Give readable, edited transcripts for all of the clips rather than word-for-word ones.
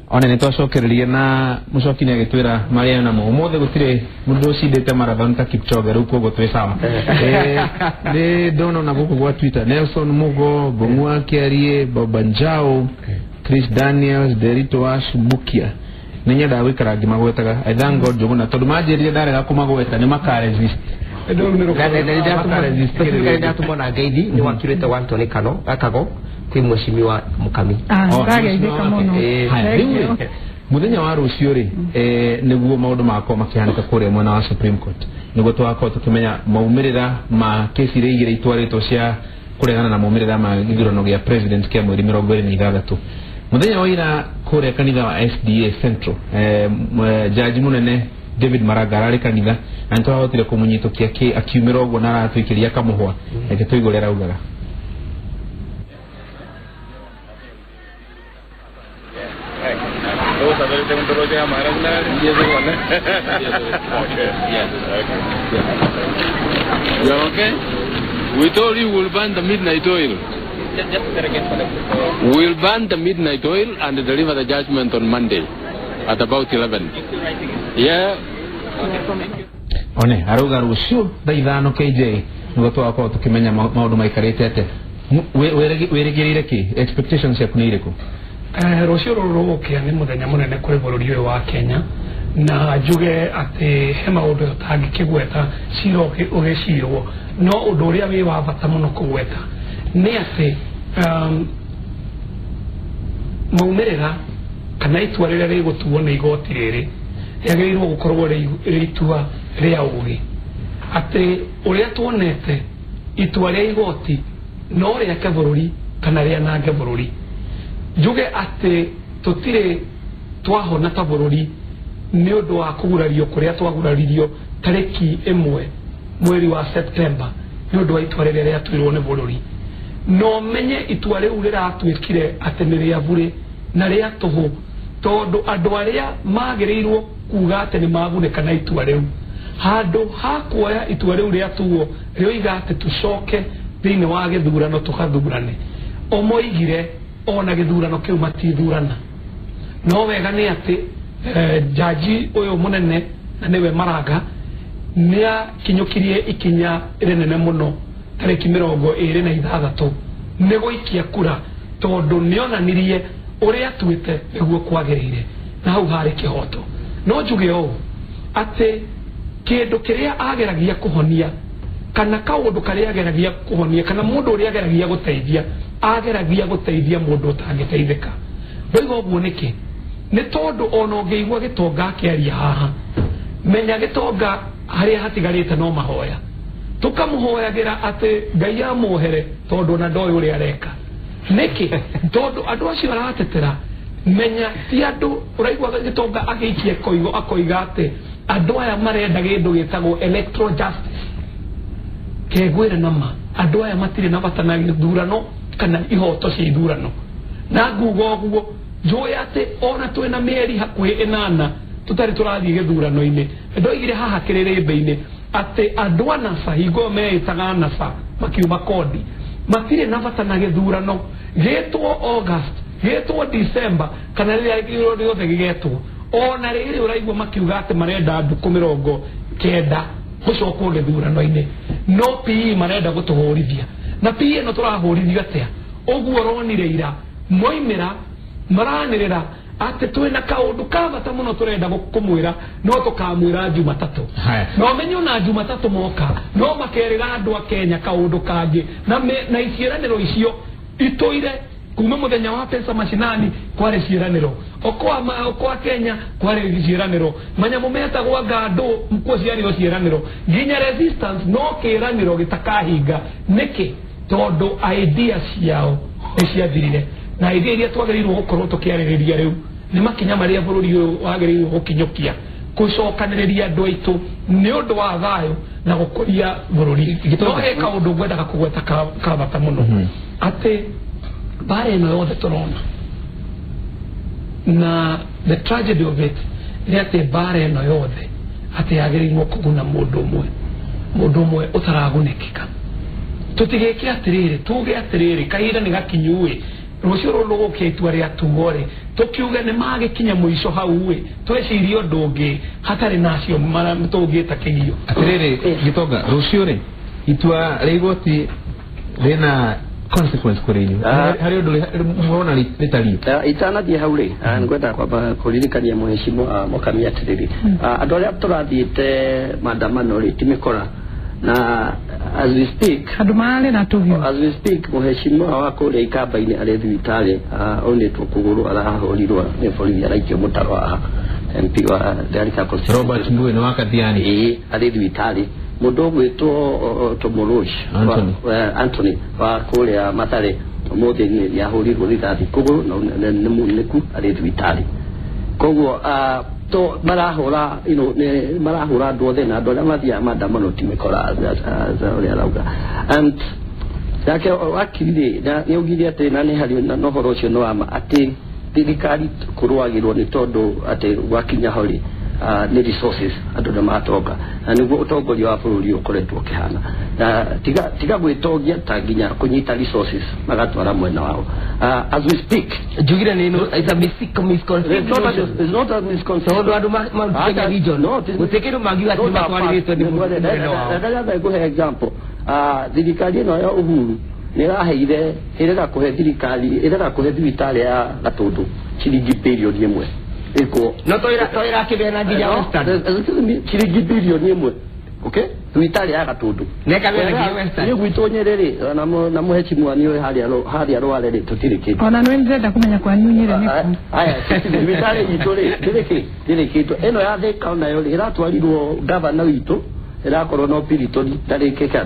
One nĩ twacokereria na mũcoki nĩ agĩtwĩra marĩa namo ũmũthĩ gũtirĩ mũndũ ũcindĩte marathon ta Kipchoge rĩu koguo twĩ sawa. Nĩ ndona ona gũkũ gwa Twitter Nelson Mugo, Ngũng'ua Kĩarie, Baba Njau, Chris Daniels, Derito Ash Mukia, nĩ nyendaga gũikara ngĩmagwetaga. I thank God Njũgũna tondũ manjĩrire ndarega kũmagweta nĩ makaresist. Ndatũmwo na ngeithi nĩ wakirĩte wa Anthony Kano Kago kwĩ mheshimiwa Mukami. Ndageithĩka mũno. Haya, rĩu rĩ, muthenya wa rũciũ rĩ, nĩguo maũndũ magakorwo makĩhanĩka kũrĩa mwena wa Supreme Court, nĩguo tũgakorwo tũkĩmenya maumĩrĩra ma kesi iria igĩrĩ itwarĩtwo cia kũregana na maumĩrĩra ma gĩthurano gĩa president kĩa mweri 26. Mũthenya wa ira kũrĩa kanitha wa SDA Central, jaji mũnene David Maraga ararĩ kanitha na nĩtwahotire kũmũnyitũkia akiumĩra ũguo na aratũikĩria kamũhwa. Reke tũigue ũrĩa araugaga. You are okay? We told you we'll burn the midnight oil. We'll burn the midnight oil and deliver the judgment on Monday at about 11. Yeah. One arauga rũciũ thaa 5 KJ nĩguo tũgakorwo tũkĩmenya maũndũ maikarĩte atĩa. Wĩrĩgĩrĩire kĩ? Expectations ciaku nĩ irĩkũ? Rũciũ rũrũ rũgũkĩa nĩ mũthenya mũnene kũrĩ bũrũri ũyũ wa Kenya, na njuge atĩ he maũndũ tũtangĩkĩgweta cira ũgĩcirwo, no ũndũ ũrĩa wĩ wa bata mũno kũgweta nĩ atĩ maumĩrĩra kana itua rĩrĩa rĩgũtuo nĩ igoti rĩrĩ rĩagĩrĩirwo gũkorwo rĩ itua rĩa ũgĩ, atĩ ũrĩa tuonete itua rĩa igoti no rĩake bũrũri kana rĩanange bũrũri. Njuge atĩ tũtirĩ twahona ta bũrũri nĩ ũndũ wa kũgurario kũrĩa twaguraririo tarĩki 1 mweri wa September nĩ ũndũ wa itua rĩrĩa rĩatuirwo nĩ bũrũri. No menye itua rĩu rĩratuĩkire atĩ nĩ rĩa burĩ na rĩa tũhũ, tondũ andũ arĩa magĩrĩirwo kuga atĩ nĩ magunĩka na itua rĩu, handũ ha kuoya itua rĩu rĩatuo rĩoiga atĩ tũcoke thĩinĩ wa gĩthurano tũgathurane, o moigire ona gĩthurano kĩu matithurana. No wega nĩ atĩ jaji ũyũ mũnene na nĩwe Maraga nĩakinyũkirie ikinya rĩnene mũno tarĩki 26 nĩ gũikia kura, tondũ nĩonanirie ũrĩa atuĩte nĩguo kwagĩrĩire, na hau harĩ kĩhoto. No njuge ũũ atĩ kĩndũ kĩrĩa ageragia kũhonia kana kaũndũ karĩa ageragia kũhonia kana mũndũ ũrĩa ageragia gũteithia, ageragia gũteithia mũndũ ũtangĩteithĩka. Ndoiga ũguo nĩkĩ? Nĩ tondũ ona ũngĩigua gĩtonga akĩaria haha, menya gĩtonga harĩa hatigarĩte no mahoya, tũkamũhoyagĩra atĩ Ngai amwohere tondũ ona ndoĩ ũrĩa areka. Nĩkĩ? Tondũ andũ acio aratetera, menya ti andũ. Ũraigua gĩtonga agĩikia koigo akoiga atĩ andũ aya marenda kĩndũ gĩtagwo electoral justice. Kegwĩre nama andũ aya matirĩ na bata na gĩthurano kana ihoto cia ithurano. Na nguga ũguo njũĩ atĩ ona twĩna mĩeri hakuhĩ 8 tũtarĩ tũrathiĩ gĩthurano-inĩ, ndoigire haha kĩrĩrĩmbĩ-inĩ atĩ andũ a NASA hingo meĩtaga NASA makiuma kodi matirĩ na bata na gĩthurano gĩtwo August, gĩtwo December kana rĩrĩa rĩothe gĩgetwo. Ona rĩrĩ ũraigua makiuga atĩ marenda ndukũ 90 gũcokwo gĩthurano-inĩ, no PE marenda gũtũhũrithia. Na PE ĩno tũrahũrithio atĩa? Ũguo ũronire ira moimĩra maranĩrĩra atĩ twĩna kaũndũ ka bata mũno tũrenda kũmwĩra, no tũkamwĩra Jumatatũ. No menye ona Jumatatũ moka no makerĩra andũ a Kenya kaũndũ kangĩ, na iciĩranĩro icio itũire kuma mũthenya wa pesa mashinani kwarĩ ciĩranĩro, Okoa Kenya kwarĩ ciĩranĩro, manyamũ metagwo ngandũ kuo ciarĩ o ciĩranĩro, nginya resistance no kĩĩranĩro gĩtakahinga. Nĩkĩ? Tondũ idea ciao nĩ ciathirire, na idea iria twagĩrĩirwo gũkorwo tũkĩarĩrĩria rĩu nĩ makinya marĩa bũrũri ũyũ wagĩrĩirwo gũkinyũkia gũcokanĩrĩria andũ aitũ nĩ ũndũ wa thayũ na gũkũria bũrũri. No he kaũndũ ngwendaga kũgweta ka bata mũno, atĩ mbara ĩno yothe tũrona na the tragedy of it nĩ atĩ mbara ĩno yothe atĩ yagĩrĩirwo kũguna mũndũ ũmwe, mũndũ ũmwe ũtaragunĩkĩka. Tũtigĩke atĩrĩrĩ, tuge atĩrĩrĩ, kahinda nĩ gakinyu ĩ, rũciũ rũrũ rũgũkia itua rĩatuo rĩ, Tukiuge nĩ magĩkinya mũico hau ĩ twecirie ũndũ ũngĩ hatarĩ na acio tũngĩta kĩgio. Atirĩrĩ Gitonga, rũciũ rĩ itua rĩa igoti rĩna consequence kũrĩ inyuĩ, harĩ ũndũ mũrona rĩtariĩ? Itanathiĩ hau rĩ, ngwenda kwamba kũririkania mũheshimiwa Mũkami atĩrĩrĩ, andũ arĩa tũrathiĩte maandamano rĩ ti mĩkora, na as we speak andũ mararĩ na tũhiũ. As we speak mũheshimiwa wa kũrĩa Ikamba-inĩ arĩ thibitarĩ, aunĩtwo kũgũrũ, arahũrirwo nĩ borithi, araikio mũtaro haha, MP wa Garissa constituency. Robert Mbui nĩ wa Kathiani. Ĩĩ, arĩ thibitarĩ. Mũndũ ũgwĩtwo Tomorosh Anthony. Anthony wa kũrĩa Mathare ũmũthĩ nĩ ahũrirwo rithathi kũgũrũ na nĩ munĩku, arĩ thibitarĩ. Koguo to marahũra nĩ marahũra andũ othe, na andũ arĩa mathiaga maandamano ti mĩkora ũrĩa arauga. And nake wakiri rĩ nĩ augire atĩ na nĩ harĩ na ũhoro ũcio nĩ wa ma atĩ thirikari kũrũagĩrwo nĩ tondũ atĩ gwakinya ho rĩ nĩ resources andũ nĩ matonga, na nĩguo ũtongoria wa bũrũri ũkoretwo ũkĩhana, na tiga gwĩtongia ta nginya kũnyita resources magatwara mwena wao. As we speak njugire nĩ it's a misconception. It's not a misconception. Tondũ andũ ma region gũtirĩ kĩndũ mangiuga atĩ matwarĩrĩtwo nĩ mũnene wao. Ndĩrenda ngũhe example. Thirikari ĩno ya Uhuru nĩ ĩraheire, ĩrega kũhe thirikari, ĩrega kũhe thibitarĩ ya Gatũndũ ciringi 1 billion ĩkwo. No to ĩrakĩbeana nginya Western. Ciringi 1 billion, okay, thibitarĩ ya Gatũndũ. Na ĩkabeana nginya Western. Niĩ gwitũ Nyĩrĩ rĩ, na mũhecimwa nĩ harĩa Rware rĩ, tũtirĩ kĩndũ. Ona nĩ ndĩrenda kũmenya kwanyu Nyĩrĩ nĩ kũ. Aya, thibitarĩ itũ rĩ ndĩrĩ kĩ, ndĩrĩ kĩndũ. Ĩno ya Thĩka onayo rĩ ĩratwarirwo gavana witũ, ĩrakorwo no Piriton ndarĩkĩka,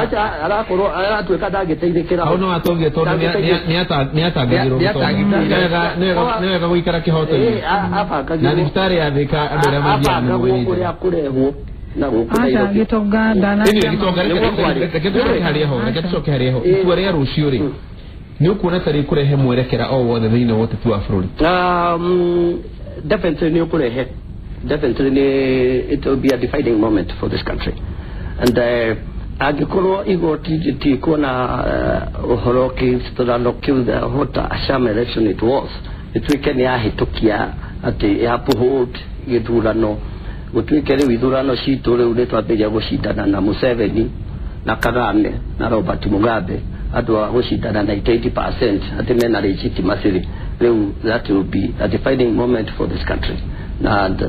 acha arakorwo aratuĩka ndangĩteithĩkĩra. Hau no atongie tondũ nĩ atangĩirwo. Nĩ wega gũikara kĩhoto-inĩ na thibitarĩ ya Thĩka andũ arĩa mathiaga nĩguo. Abangagwo kũrĩa kũrehwo na gũkũ Aca. Nairobi. Gĩtonga ndana. Anyway, Gitonga, reke tũcoke harĩa ho, reke tũcoke harĩa ho. Itua rĩa rũciũ rĩ, nĩ ũkuona ta rĩkũrehe mwerekera o wothe thĩinĩ wa ũteti wa bũrũri? Definitely nĩ ũkũrehe, definitely nĩ, it will be a defining moment for this country, and angĩkorwo igoti rĩtikuona ũhoro kĩthurano kĩu, what a sham election it was, ĩtuĩke nĩ yahĩtũkia atĩ ya uphold gĩthurano, gũtuĩke rĩu ithurano citũ rĩu nĩ twambĩrĩria gũcindana na Museveni na Kagame na Robert Mugabe, andũ a gũcindana na 80% atĩ mena legitimacy rĩu, that will be a defining moment for this country.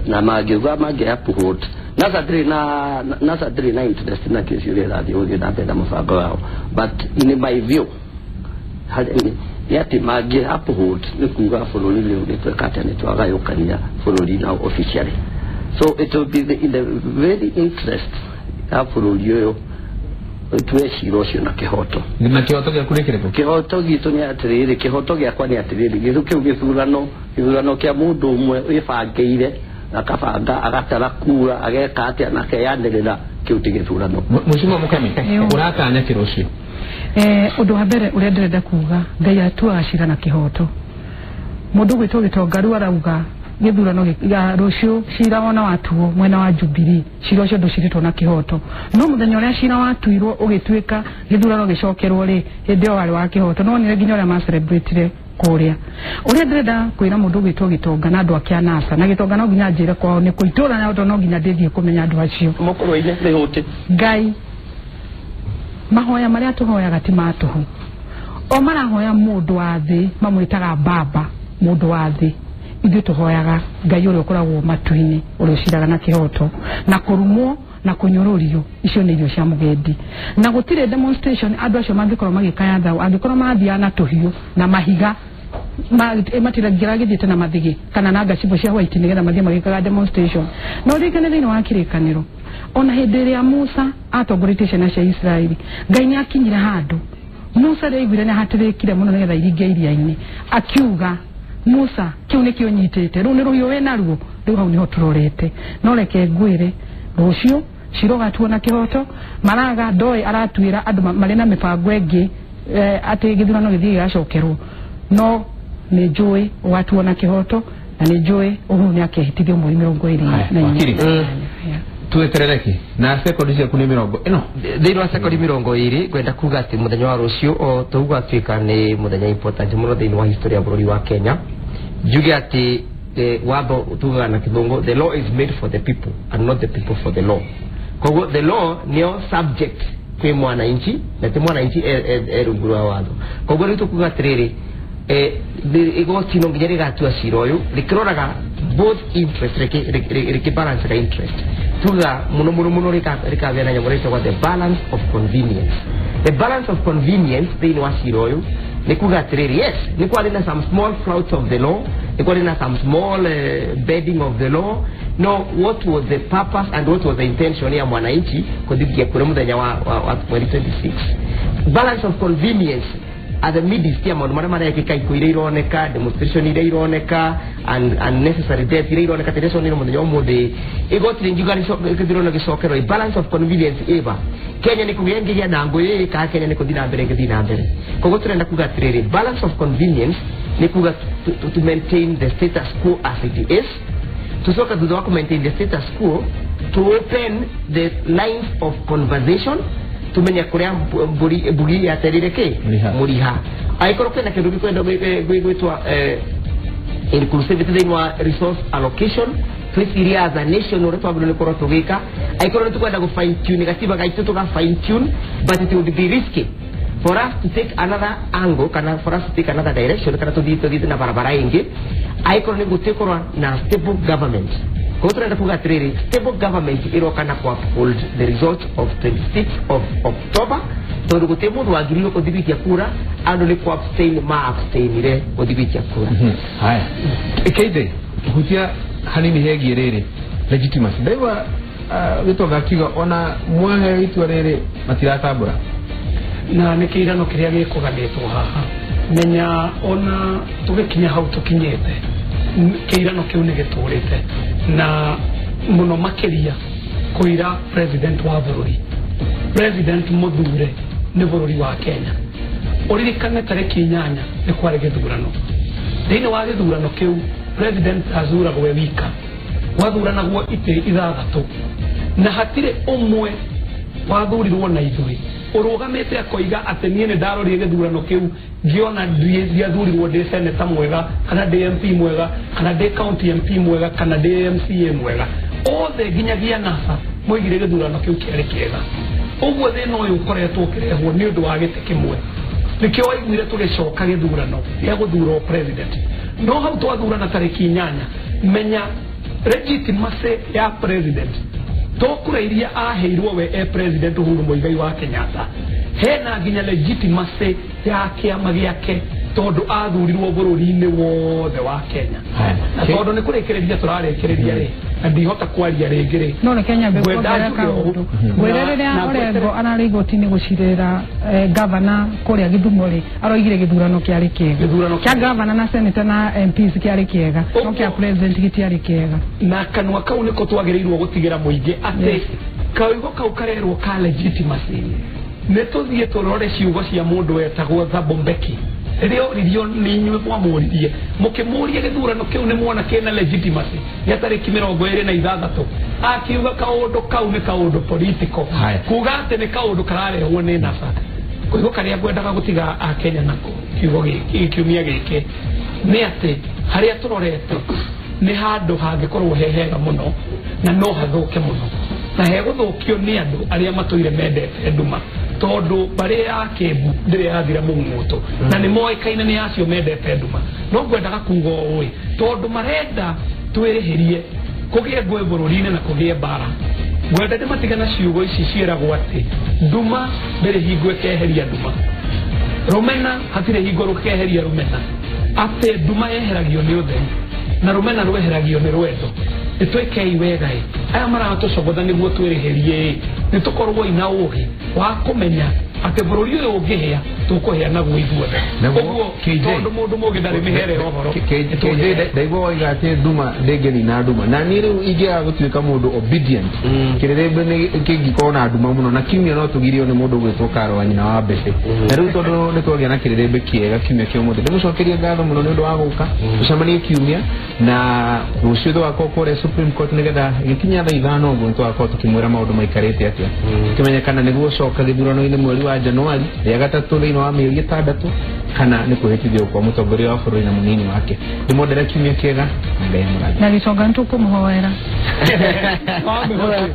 Na mangiuga mangĩ uphold, NASA ndĩrĩ na, NASA ndĩrĩ na interest na kesi ũrĩa ĩrathiĩ gũthiĩ na mbere na mũbango wao, but in my view nĩ atĩ mangĩ uphold nĩ kuga bũrũri rĩu nĩ tweka atĩa, nĩ twagayũkania bũrũri now officially. So it will be in the very interest ya bũrũri ũyũ tue cira ũcio na kĩhoto. Na kĩhoto gĩaku nĩ kĩrĩkũ? Kĩhoto gitũ nĩ atĩrĩrĩ, kĩhoto gĩakwa nĩ atĩrĩrĩ, gĩthu kĩu gĩthurano kĩa mũndũ ũmwe wĩbangĩire, akabanga, agatara kura, ageka atĩa na akeyanĩrĩra, kĩu ti gĩthurano. Mũcimo Mũkami, ũratanya kĩ rũciũ? Ũndũ wa mbere ũrĩa ndĩrenda kuga, Ngai atuaga cira na kĩhoto. Mũndũ gwĩtwo Gĩtonga rĩu arauga gĩthurano gĩa rũciũ cira wona watuo mwena wa Jubilee, cira ũcio ndũcirĩtwo na kĩhoto, no mũthenya ũrĩa cira watuirwo ũgĩtuĩka gĩthurano gĩcokerwo rĩ, hĩndĩ ĩyo warĩ wa kĩhoto. No wonire nginya ũrĩa ma-celebrate-ire kũrĩa. Ũrĩa ndĩrenda kwĩra mũndũ ũgwĩtwo Gĩtonga na andũ ake a NASA na Gĩtonga, no nginya njĩre kwao nĩ kũ itũra na no nginya ndĩthiĩ kũmenya andũ acio. Mũkũrũ-inĩ mĩhũtĩ. Ngai, mahoya marĩa tũhoyaga ti ma tũhũ. O marahoya mũndũ wa thĩ mamwĩtaga baba, mũndũ wa thĩ. Ithuĩ tũhoyaga Ngai ũrĩa ũkoragwo matu-inĩ, ũrĩa ũciraga na kĩhoto. Na kũrumwo na kũnyũrũrio, icio nĩ irio cia mũgendi. Na gũtirĩ demonstration andũ acio mangĩkorwo magĩkaya thaũ angĩkorwo mathiaga na tũhiũ na mahiga, matiragĩthiĩte na mathigi kana na ngacibũ cia white nĩgetha mathiĩ magĩkaga demonstration. No ririkane thĩinĩ wa kĩrĩkanĩro, ona hĩndĩ ĩrĩa Musa atongoretie ciana cia Israeli, Ngai nĩ akinyire handũ Musa rĩ aiguire nĩ ahatĩrĩkire mũno nĩgetha iringe iria-inĩ, akiuga, "Musa, kĩu nĩkĩo nyitĩte rĩu nĩ rũhiũ wĩ naruo." Rĩu hau nĩho tũrorete. No reke ngwĩre, rũciũ cira ũgatuo na kĩhoto. Maraga ndoĩ aratuĩra andũ marĩ na mĩbango ĩngĩ, atĩ gĩthurano gĩthiĩ gĩgacokerwo, no nĩ njũĩ ũgatuo na kĩhoto, na nĩ njũĩ Uhuru nĩ akehĩtithio mweri 24. Wakiri. Yeah. Tweterere ki na sekondi ciaku nĩ mĩrongo ĩno. Thĩinĩ wa sekondi 20 ngwenda kuga atĩ mũthenya wa rũciũ o tũguo atuĩka nĩ mũthenya important mũno thĩinĩ wa history ya bũrũri wa Kenya. Njuge atĩ watho tugaga na kĩthũngũ, the law is made for the people and not the people for the law. Koguo the law nĩyo subject kwĩ mwananchi na ti mwananchi e rungu rwa watho. Koguo rĩu tũkuga atĩrĩrĩ, igoti no nginya rĩgatua cira ũyũ rĩkĩroraga both interest, rĩkĩbalancaga interest. Tuga muno muno muno rĩkagĩa na nyamũ rĩtagwo the balance of convenience. The balance of convenience thĩinĩ wa cira ũyũ nĩ kuga atĩrĩrĩ, yes, nĩ kwarĩ na some small flouts of the law, nĩ kwarĩ na some small bending of the law. No, what was the purpose and what was the intention ya mwananchi kũthigia kura mũthenya wa mweri 26? Balance of convenience at the midst ya maũndũ marĩa marekĩka, ikuũ iria ironeka, demonstration iria ironeka, and unnecessary death iria ironeka tĩrĩa mũthenya ũmũthĩ, igoti rĩngiuga rĩthirwo gĩcokerwo. Balance of convenience ĩba Kenya nĩ kũgĩa ngĩgĩa na ngũĩ kana Kenya nĩ kũthiĩ na mbere ĩgĩthiĩ na mbere. Koguo tũrenda kuga atĩrĩrĩ, balance of convenience nĩ kuga to maintain the status quo as it is, tucoka thutha wa maintain the status quo to open the lines of conversation, tumenye kuria mbugi yaterire ki muriha. Aikorwo kwina kindu gikwenda gwitwa inclusivity thĩinĩ wa resource allocation, twĩcirie as a nation ũrĩa twagĩrĩirwo nĩ gũkorwo tũgĩka. Aikorwo nĩ tũkwenda gũ fine tune gatiba gaitũ, tũga fine tune, but it would be risky for us to take another angle kana for us to take another direction kana tũthiĩ na barabara ĩngĩ aikorwo nĩ gũtikorwo na stable government. Koguo tũrenda kuga atĩrĩrĩ, stable government ĩroka na ku uphold the result of 26th of October, tondũ gũtirĩ mũndũ wagĩrĩirwo gũthiĩ gũikia kura, andũ nĩ ku abstain ma abstainire gũthiĩ gũikia kura. Haya Keithe, hutia hanini hegiĩ rĩrĩ legitimacy. Ndaigua Gĩtonga akiuga ona mwaheo itua rĩrĩ matiratambũra na nĩ kĩirano kĩrĩa gĩkũganĩtwo haha. Menya ona tũgĩkinya hau tũkinyĩte, kĩirano kĩu nĩ gĩtũrĩte na mũno makĩria kũira president wa bũrũri, president mũthure nĩ bũrũri wa Kenya. Ũririkane tarĩki 8 nĩ kwarĩ gĩthurano. Thĩinĩ wa gĩthurano kĩu president athuragwo we wika, gwathuranagwo itĩ 6 na hatirĩ ũmwe wathurirwo na ithuĩ ũrũgamĩte akoiga atĩ niĩ nĩ ndarorire gĩthurano kĩu ngĩona ndiathurirwo ndĩ seneta mwega kana ndĩ MP mwega kana ndĩ county MP mwega kana ndĩ MCA mwega. Othe nginyagia NASA moigire gĩthurano kĩu kĩarĩ kĩega. Ũguo thĩna ũyũ ũkoretwo ũkĩrehwo nĩ ũndũ wa gĩtĩ kĩmwe. Nĩkĩo waiguire tũgĩcoka gĩthurano gĩa gũthurwo president. No hau twathurana tarĩki 8, menya legitimacy ya president tokura iria aheirwo we e president Uhuru Muigai wa Kenyatta, hena nginya legitimacy ya kĩama gĩake tondũ athurirwo bũrũri-inĩ wothe wa Kenya. Na tondũ nĩ kũrĩkĩrĩria tũrarĩkĩrĩria rĩ, na ndihota kwaria rĩngĩ rĩ, no reke nyambe kuongerera kaũndũ. Ngwĩre rĩrĩa Orengo ararĩ igoti-inĩ gũcirĩra gavana kũrĩa Gĩthumo rĩ, aroigire gĩthurano kĩarĩ kĩega. Kĩa gavana na senator na MPs kĩarĩ kĩega, no kĩa president gĩtiarĩ kĩega. Na kanua kau nĩko twagĩrĩirwo gũtigĩra mũingĩ atĩ kaugo kau karerwo ka legitimacy. Nĩ tũthiĩ tũrore ciugo cia mũndũ wetagwo Thabo Mbeki rĩrĩa oririo nĩ inyuĩ mwamũririe mũkĩmũria gĩthurano kĩu nĩ mwona kĩna legitimacy gĩa tarĩki 26, akiuga kaũndũ kau nĩ kaũndũ political, kuga atĩ nĩ kaũndũ kararehwo nĩ NASA. Koiguo karĩa ngwendaga gũtiga Akenya nako kiugo gĩkĩ kiumia gĩkĩ nĩ atĩ harĩa tũrorete nĩ handũ hangĩkorwo he hega mũno na no hathũke mũno, na hegũthũkio nĩ andũ arĩa matũire mendete nduma, tondũ mbarĩ ya Kĩmbu ndĩrĩ yathira mũng'ũtũ na nĩ moĩkaine nĩ acio mendete nduma. No ngwendaga kuga ũũ, tondũ marenda twĩrĩhĩrie kũgĩe ngũĩ bũrũri-inĩ na kũgĩe mbara, ngwenda ndĩmatige na ciugo ici ciĩragwo atĩ nduma ndĩrĩ hingo ĩkeheria nduma, rũmena hatirĩ hingo rũkeheria rũmena, atĩ nduma yeheragio nĩ ũtheri na rũmena rweheragio nĩ rwendo. Nĩtwĩkei wega ĩ, aya maratũcogotha nĩguo twĩrĩhĩrie ĩ, nĩtũkorwo ina ũgĩ wa kũmenya Atĩ bũrũri ũyũ ũngĩhĩa tũkũhĩa naguo ithuothe. Ũguo tondũ mũndũ mũngĩ ndarĩ mĩhere ũhoro. KJ ndaigua waiga atĩ nduma ndĩngĩnina nduma, na niĩ rĩu ingĩaga gũtuĩka mũndũ obedient kĩrĩrĩmbĩ nĩ kĩngĩkorwo na nduma mũno, na kiumia no tũgirio nĩ mũndũ ũgwĩtwo Karo wa nyina wa Mbebe. Na rĩu tondũ nĩ twagĩa na kĩrĩrĩmbĩ kĩega kiumia kĩa ũmũthĩ, ndĩmũcokerie ngatho mũno nĩ ũndũ wa gũka. Tũcemanie kiumia, na rũciũ tũgakorwo kũrĩa Supreme Court nĩgetha gĩkinya thaa 5 ũguo nĩtũgakorwo tũkĩmwĩra maũndũ maikarĩte atĩa, tũkĩmenye kana nĩguo coka gĩthurano-inĩ mweri wa Januari rĩa gatatũ thĩinĩ wa mĩeri 6, kana nĩ kwĩhĩtithio kwa mũtongoria wa bũrũri na mũnini wake. Ndĩmwendere kiumia kĩega na Ngai amũrathime. Na gĩconga nĩ tũkũmũhoera. Wamĩhote.